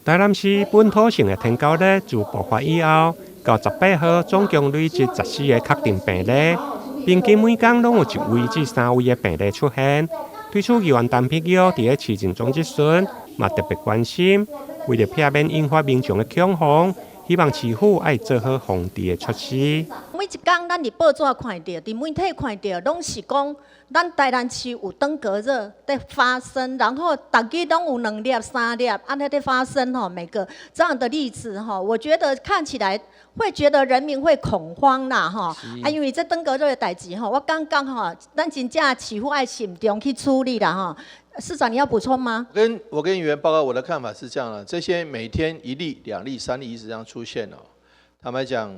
台南市本土性的天狗熱自爆發以後，到18號總共累積14個確定病例，平均每工攏有一位至三位的病例出現。對此，議員陳碧玉佇咧市政總質詢嘛特別關心，為著避免引發民眾的恐慌，希望市府愛做好防治的措施。每一工咱佇報紙看著，佇媒體看著，攏是講咱台南市有登革熱佇發生，然後逐日攏有兩例、三例，按呢佇發生吼，每個這樣的例子吼，我覺得看起來會覺得人民會恐慌啦吼。啊，因為這登革熱的代誌吼，我感覺吼，咱真正市府愛慎重去處理啦吼。市長，你要補充嗎？我跟議員報告，我的看法是這樣的：這些每天一例、兩例、三例一直這樣出現哦。坦白講，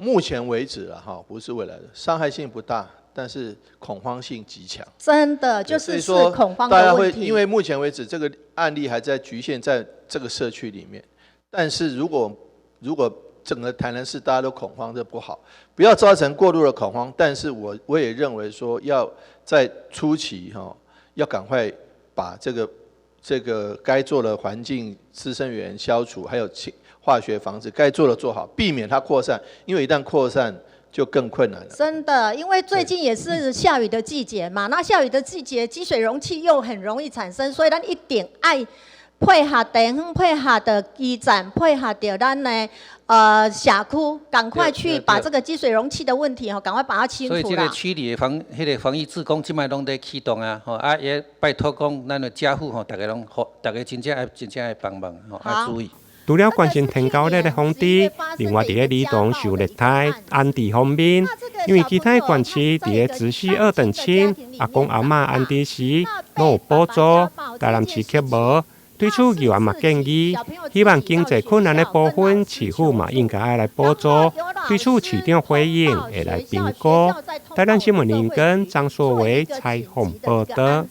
目前為止了哈，不是未來的，傷害性不大，但是恐慌性極強。真的就是恐慌的問題。大家會因為目前為止這個案例還在局限在這個社區裡面，但是如果整個台南市大家都恐慌，這不好，不要造成過度的恐慌。但是我也認為說要在初期哈，要趕快把這個該做的環境孳生源消除，還有化學防治該做的做好，避免它擴散，因為一旦擴散就更困難了。真的，因為最近也是下雨的季節嘛，那下雨的季節積水容器又很容易產生，所以咱一定愛配合地方，配合著基站，配合著咱的社區，趕快去把這個積水容器的問題吼，趕快把它清除。所以這個區裡的彼個防疫志工，這擺攏佇啟動啊，吼啊也拜託講咱的家戶吼，大家真正愛幫忙吼，愛注意。除了關心天狗熱的防治，另外佇咧兒童受虐待安置方面，因為其他縣市佇咧直系二等親、阿公阿嬤安置時，攏有補助，台南市卻無。對此，議員嘛建議，希望經濟困難的部分，市府嘛應該愛來補助。對此，市長回應會來評估。台南新聞林根張碩維採訪報導。